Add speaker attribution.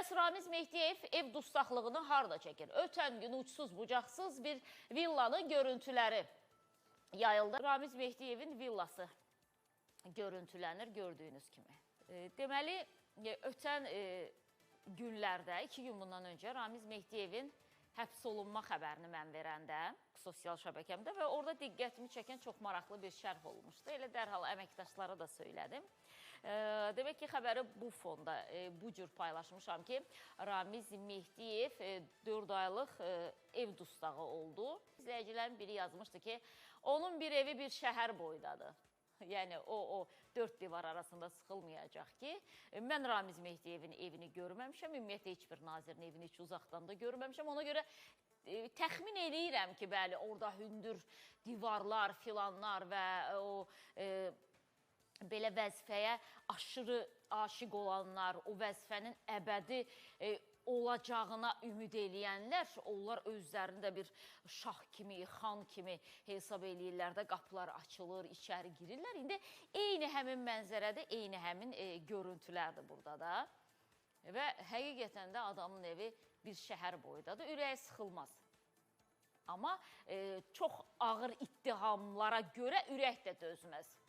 Speaker 1: Bəs Ramiz Mehdiyev ev dustaqlığını harda çəkir? Ötən gün uçsuz bucaqsız bir villanın görüntüləri yayıldı. Ramiz Mehdiyevin villası görüntülənir gördüyünüz kimi. Deməli, ötən günlərdə, 2 gün bundan öncə Ramiz Mehdiyevin həbs olunma xəbərini mən verəndə sosial şəbəkəmdə və orada diqqətimi çəkən çox maraqlı bir şərh olmuşdu. Elə dərhal əməkdaşlara da söylədim. Demək ki, xəbəri bu fonda bu cür paylaşmışam ki, Ramiz Mehdiyev 4 aylıq ev dustağı oldu. İzləyicilərin biri yazmışdı ki, onun bir evi bir şəhər boydadır. Yəni o 4 divar arasında sıxılmayacaq ki, mən Ramiz Mehdiyevin evini görməmişəm, ümumiyyətlə heç bir nazirin evini heç uzaqdan da görməmişəm. Ona görə təxmin eləyirəm ki, bəli, orada hündür divarlar filanlar və o belə vəzifəyə aşırı aşiq olanlar, o vəzifənin əbədi olacağına ümid eləyənlər, onlar özlərini də bir şah kimi, xan kimi hesab eləyirlər də, qapılar açılır, içəri girirlər. İndi eyni həmin mənzərədə, eyni həmin görüntülərdir burada da. Və həqiqətən də adamın evi bir şəhər boydadır, ürəyi sıxılmaz. Amma çox ağır ittihamlara görə ürək də dözməz.